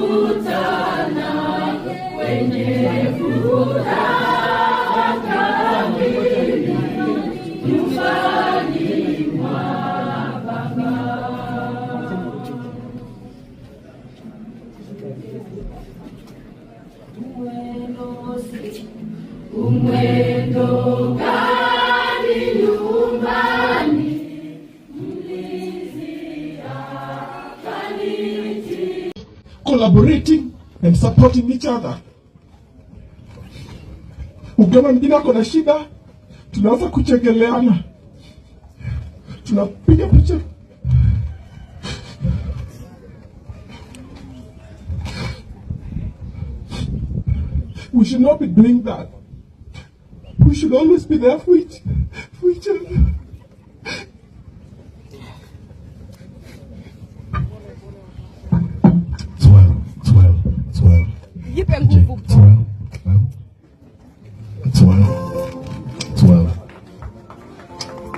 Tutakutana kwenye furaha kamili nyumbani mwa Baba. Umwendo gani nyumbani, mlinzi akaniti Collaborating and supporting each other. Ukiona mwingine ako na shida, tunaanza kuchekeleana, tunapiga picha. We should not be doing that. We should always be there for each other. 12, 12, 12. Jipe nguvu. 12, 12, 12, 12.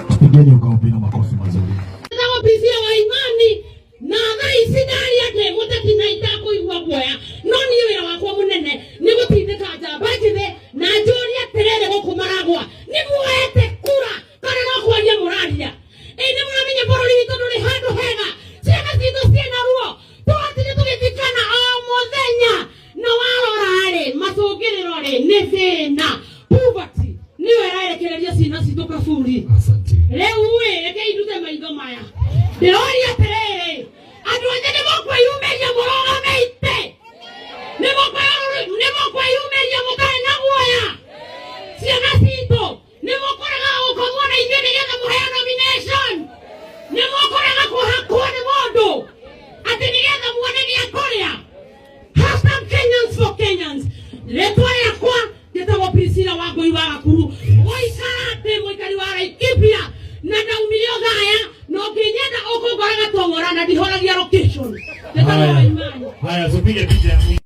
Tupigeni ukaopi na makofi mazuri. Njĩtagwo Priscilla wa Imani, na thaa ici ndaria ndĩ mũteti na itakũigua guoya, no niĩ wĩra wakwa mũnene nĩ gũtindĩka njamba njĩthĩ. Na njũrie atĩrĩrĩ, gũkũ Maragwa nĩ muoete kura kana no kwaria mũraria? Ĩ nĩ mũramenya bũrũri witũ ndũrĩ handũ hega, ciana citũ ciĩna ruo, tũgatinde tũgĩthikana o mũthenya, na warora-rĩ, macũngĩrĩro rĩ nĩ thĩna, poverty nĩyo ĩrarekereria ciana citũ kaburi. Asante. Rĩu ĩ, rekei ndute maitho maya, ndĩroria atĩrĩrĩ, andũ othe nĩ mũkwĩyumĩria mũrũgame itĩ? Nĩ mũkwĩyumĩria mũtarĩ na guoya? Ciana citũ, nĩ mũkũrega gũkomwo na ithuĩ nĩgetha mũheo nomination? Nĩ mũkũrega kũhakwo nĩ mũndũ atĩ nĩgetha muone gĩa kũrĩa? #KenyansForKenyans. Rĩtwa rĩakwa njĩtagwo Priscilla Wangũi wa Gakuru, gũikara ndĩ mũikari wa Laikipia, na ndaumire Othaya, na ũngĩnyenda ũkũngora Gatong'ora, na ndihoragia location. Njĩtagwo Haya. Waimani. Haya, tupige picha ya mwisho.